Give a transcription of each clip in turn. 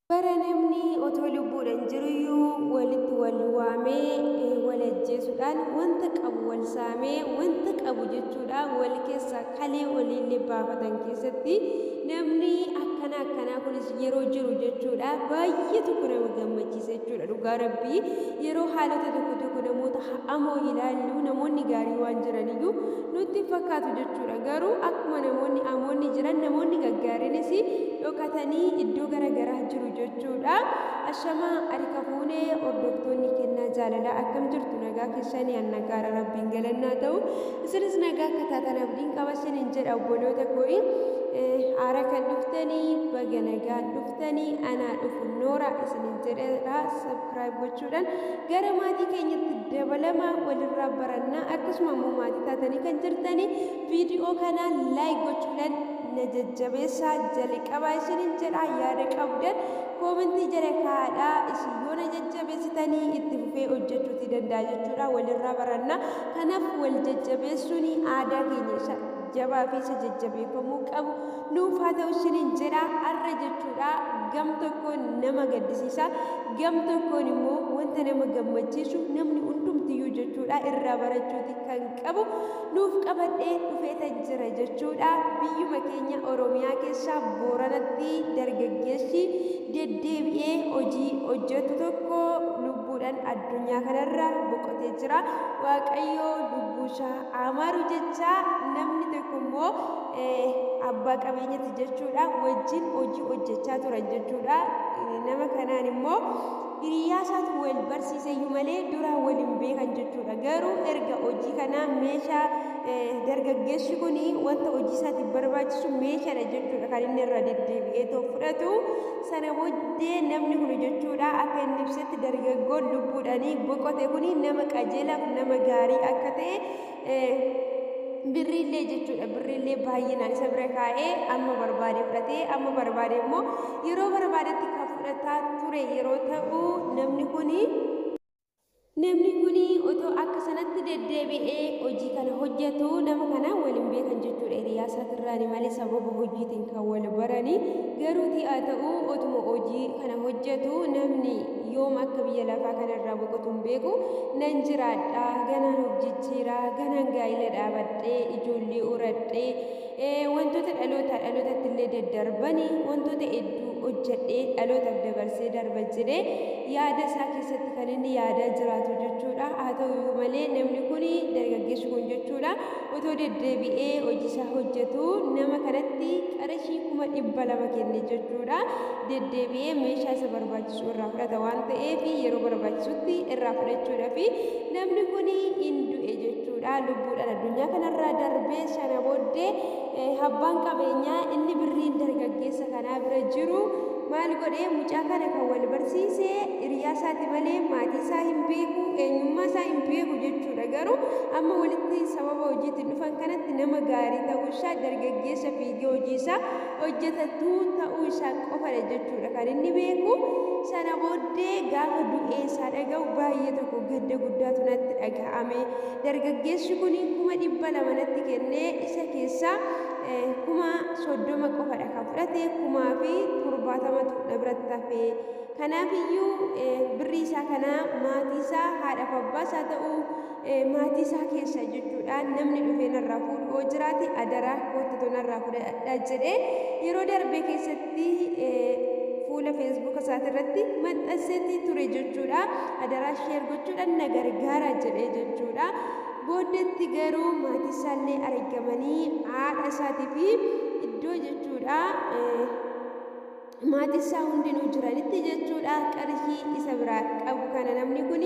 Bara namni otoo lubbuudhaan jiruyyuu walitti wal waamee wal ajjeesuudhaan wanta qabu wal saamee wanta qabu jechuudha wal keessaa kalee waliillee baafatan keessatti namni akkana akkanaa kunis yeroo jiru jechuudha baay'ee tokko nama gammachiisa jechuudha. Dhugaa Rabbii, yeroo haalota tokko tokko namoota hamoo ilaallu namoonni gaarii waan jiraniyyuu nutti hin fakkaatu jechuudha. Garuu akkuma namoonni hamoonni jiran, namoonni gaggaariinis dhokatanii iddoo gara garaa jiru jechuudha. Ashamaa, harka fuunee hordoftoonni Kennaa Jaalalaa, akkam jirtu? Nagaa keessanii? An nagaadha, Rabbiin galannaa ta'u. Isinis nagaa akka taatan abdiin qaba isiniin jedha. Obboloota koo'i haara kan dhuftanii, baga nagaan dhuftanii, anaa dhufu noora isiniin jedheera. Subscribe gochuudhaan gara maatii keenyatti dabalamaa, walirraa barannaa. Akkasuma immoo maatii taatanii kan jirtanii viidiyoo kana like gochuudhaan na jajjabeessaa jalqabaa isiniin jedha. Yaada qabdan koomentii jala kaa'adhaa. Isin yoo na jajjabeessitanii itti fufee hojjechuuti danda'a jechuudha. Walirraa baranna, kanaaf wal jajjabeessuun aadaa keenya isa jabaa fi isa jajjabeeffamuu qabu nuuf haa ta'u isiniin jedha. Har'a jechuudha gam tokkoon nama gaddisiisa, gam tokkoon immoo wanta nama gammachiisu, namni hundumtiyyuu jechuudha irraa barachuuti kan qabu nuuf qabadhee dhufeetan jira jechuudha. Biyyuma keenya Oromiyaa keessaa Booranatti dargaggeessi deddeebi'ee hojii hojjetu tokko lubbuudhaan addunyaa kanarra boqotee jira. Waaqayyo lubbuu isaa amaaru jecha. Namni tokko immoo abbaa qabeenyati jechuudha, wajjin hojii hojjechaa turan jechuudha. Nama kanaan immoo hiriyaa isaatu wal barsiiseyyuu malee duraan wal hin beekan jechuudha. Garuu erga hojii kanaa meeshaa, dargaggeessi kun wanta hojii isaatiif barbaachisu meeshaadha jechuudha kan inni irra deddeebi'ee too fudhatu. Sana booddee namni kun jechuudha, akka inni ibsetti, dargaggoon lubbuudhaanii boqote kun nama qajeelaaf nama gaarii akka ta'e, birriillee jechuudha birriillee baay'inaan isa bira kaa'ee amma barbaade fudhatee, amma barbaade immoo yeroo barbaadetti kan fudhataa ture yeroo ta'u, namni kuni otoo akka sanatti deddeebi'ee hojii kana hojjetu nama kana waliin beekan jechuudha. Hiriyaa isaatirraani malee sababa hojiitiin kan wal baranii. Garuutii haa ta'u, otuma hojii kana hojjetu namni yoom akka biyya lafaa kanarraa boqotu hin beeku. Nan jiraadha, ganaan of jijjiiraa, ganaan gaa'ila dhaabadhee, ijoollee horadhee, wantoota dhalootaa dhalootatti illee daddarbanii, wantoota hedduu hojjedhee dhalootaaf dabarsee darba jedhee yaada isaa keessatti kan inni yaadaa jiraatu jechuudha. Haa ta'u iyyuu malee, namni kun, dargaggeessi kun jechuudha, otoo deddeebi'ee hojii isaa hojjetu nama kanatti qarshii 200,000 kenne jechuudha. Deddeebi'ee meeshaa isa barbaachisu irraa fudhata waan ta'eef, yeroo barbaachisutti irraa fudhachuudhaaf, namni kun hin du'e jechuudha. Lubbuudhaan addunyaa kanarraa darbee. Sana booddee abbaan qabeenyaa inni birriin dargaggeessa kanaa bira jiru maal godhee? Mucaa kana kan wal barsiise hiriyaa isaati malee maatii isaa hin beeku, eenyummaa isaa hin beeku jechuudha. Garuu amma walitti sababa hojiitiin dhufan kanatti nama gaarii ta'uu isaa, dargaggeessa fiigee hojii isaa hojjetatu ta'uu isaa qofadha jechuudha kan inni beeku. Sana booddee gaafa du'ee isaa dhaga'u baay'ee tokko gadda guddaatu natti dhaga'ame. Dargaggeessi kun 200,000 natti kennee, isa keessaa 30,000 qofadha kan fudhate, 10,070tu na biratti hafe. Kanaaf iyyuu birrii isaa kana maatii isaa, haadhaaf abbaa isaa ta'uu, maatii isaa keessa jechuudha, namni dhufee narraa fuudhu yoo jiraate adaraa koottatu narraa fudhadha jedhee yeroo darbe keessatti fuula Feesbuuka isaatirratti maxxanseetii ture jechuudha. Adaraa share gochuudhaan na gargaara jedhee jechuudha. Booddeetti garuu maatii isaallee argamanii, haadha isaatii fi iddoo jechuudha maatii isaa hundinuu jiranitti jechuudha, qarshii isa biraa qabu kana namni kun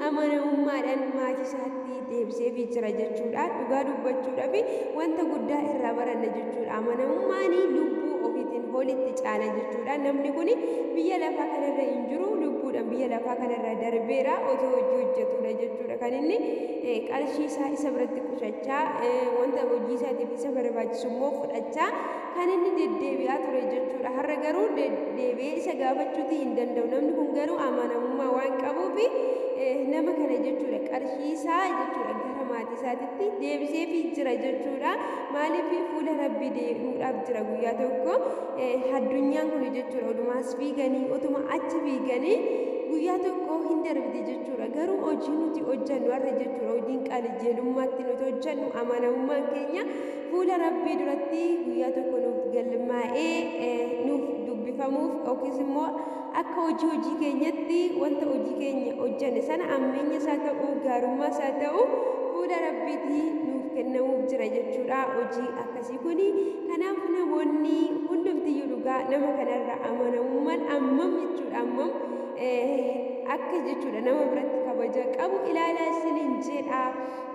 amanamummaadhaan maatii isaatti deebiseefii jira jechuudha. Dhugaa dubbachuudhaaf wanta guddaa irraa baranna jechuudha. Amanamummaan lubbuu ofiitiin olitti caala jechuudha. Namni kun biyya lafaa kanarra hin jiru, lubbuudhaan biyya lafaa kanarra darbeera. Otoo hojii hojjetudha jechuudha kan inni qarshii isaa isa biratti qusachaa, wanta hojii isaatiif isa barbaachisu immoo fudhachaa kan inni deddeebi'aa ture jechuudha. Har'a garuu deebi'ee isa gaafachuutii hin danda'u. Namni kun garuu amanamummaa waan qabuuf nama kana jechuudha qarshii isaa jechuudha. jechuudha gara maatii isaatitti deebiseefii jira jechuudha. Maaliif fuula Rabbii deemuudhaaf jira guyyaa tokko. Addunyaan kun jechuudha odumaas fiiganii otuma achi fiiganii guyyaa tokko hin darbite jechuudha. Garuu hojii nuti hojjennu har'a jechuudha, hojiin qajeelummaatti nuti hojjennu, amanamummaan keenya fuula Rabbii duratti guyyaa tokko nuuf galmaa'ee nuuf dubbifamuuf, yookiis immoo akka hojii keenyatti wanta hojii keenya hojjenne sana, ammeenya isaa ta'uu, gaarummaa isaa ta'uu, fuula Rabbiitii nuuf kennamuuf jira jechuudha hojii akkasii kuni. Kanaaf namoonni hundumtiyyuu dhugaa nama kanarra amanamummaan ammam jechuudha, ammam akka jechuudha nama biratti kabaja qabu ilaalaa isiniin jedha.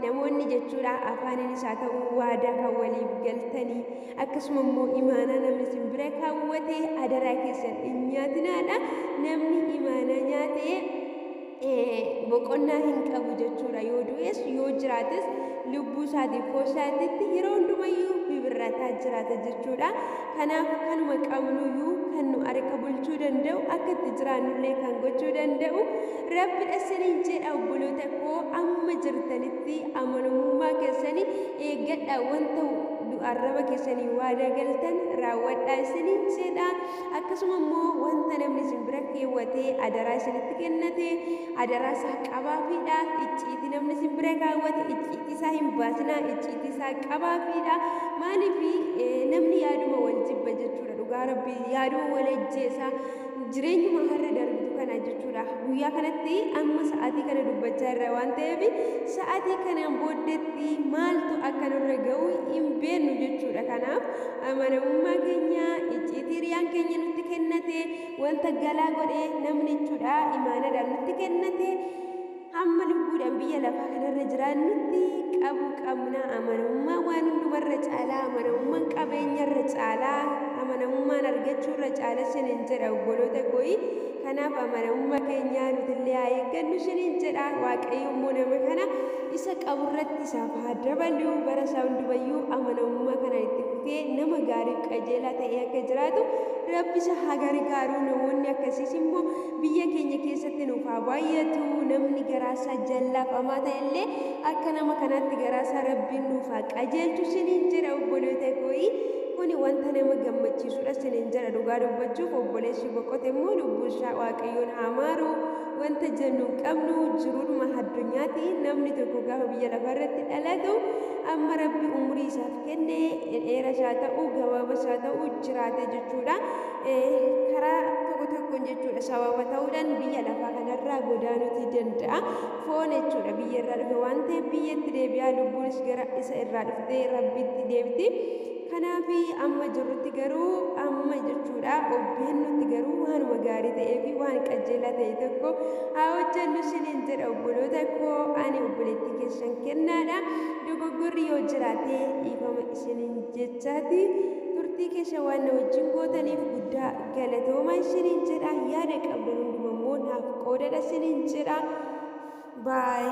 Namoonni jechuudha afaaniin isaa ta'uu waadaa kan waliif galtanii, akkasuma immoo imaanaa namni isin bira kaawwate adaraa keessan hin nyaatinaadha. Namni imaanaa nyaate boqonnaa hin qabu jechuudha. Yoo du'es yoo jiraates lubbuu isaatiif fooshaatitti yeroo hundumayyuu bibirrataa jiraata jechuudha. Kanaaf kanuma qabnuyyuu kan nu harka bulchuu danda'u, akka itti jiraannullee kan gochuu danda'u Rabbidha isiniin jedha. Obboloota koo, amma jirtanitti amanamummaa keessanii eeggadha, wanta arraba keessanii waadaa galtan raawwadhaa isiniin jedha. Akkasuma immoo wanta namni isin bira keewwatee adaraa isinitti kennate adaraa isaa qabaafiidha. Icciitii namni isin bira kaawwate icciitii isaa hin baasinaa, icciitii isaa qabaafiidha. Maaliif namni yaaduma wal jibba jechuudha, dhugaa Rabbii yaaduma wal ajjeesa. Jireenyuma har'a darbitu kana jechuudha. Guyyaa kanatti amma sa'aatii kana dubbachaa irra waan ta'eef, sa'aatii kanaan booddeetti maaltu akka nurra ga'u hin beeknu jechuudha. Kanaaf amanamummaa keenya, icciitii hiriyaan keenya nutti kennate, wanta galaa godhee namni jechuudha imaanaadhaan nutti kennate, hamma lubbuudhaan biyya lafaa kanarra jiraannutti qabu qabna. Amanamummaa waan hundumarra caalaa, amanamummaan qabeenyarra caalaa, amanamummaan argachuurra caala isiniin jedha obboloota kooyi. Kanaaf amanamummaa keenya nutillee haa eeggannu isiniin jedha. Waaqayyo immoo nama kana isa qaburratti isaaf haa dabalu, bara isaa hundumayyuu amanamummaa kanaan itti fufee nama gaariif qajeelaa ta'ee akka jiraatu Rabbi isa haa gargaaru. Namoonni akkasiis immoo biyya keenya keessatti nuuf haa baay'atu. Namni garaasaa jallaafamaa ta'ellee akka nama kanaatti garaasaa Rabbiin nuuf haa qajeelchu isiniin jedha obboloota kooyi. Kuni wanta nama gammachiisudha isiniin jedha dhugaa dubbachuuf. Obboleessi boqote immoo lubbuu isaa Waaqayyoon haa maaru. Wanta jennu hin qabnu, jiruudhuma addunyaati. Namni tokko gaafa biyya lafarratti dhalatu amma Rabbi umurii isaaf kenne dheeraa isaa ta'u gabaabaa isaa ta'u jiraate jechuudha. Karaa tokko tokkoon jechuudha sababa ta'uudhaan biyya lafaa kanarraa godaanuutii danda'a. Foon jechuudha biyya irraa dhufe waan ta'eef biyyatti deebi'aa, lubbuunis gara isa irraa dhuftee Rabbitti deebiti. Kanaaf amma jirrutti garuu, amma jechuudha obbeennutti garuu waanuma gaarii ta'ee fi waan qajeelaa ta'e tokko haa hojjennu isiniin jedha obboloota koo. Ani obboleettii keessan Kennaadha. Dogoggorri yoo jiraate dhiifama isiniin jechaati. Turtii keessa waan na wajjin gootaniif guddaa galatooma isiniin jedha. Yaada qabdan hunduma immoo naaf qoodadha isiniin jedha. Baay.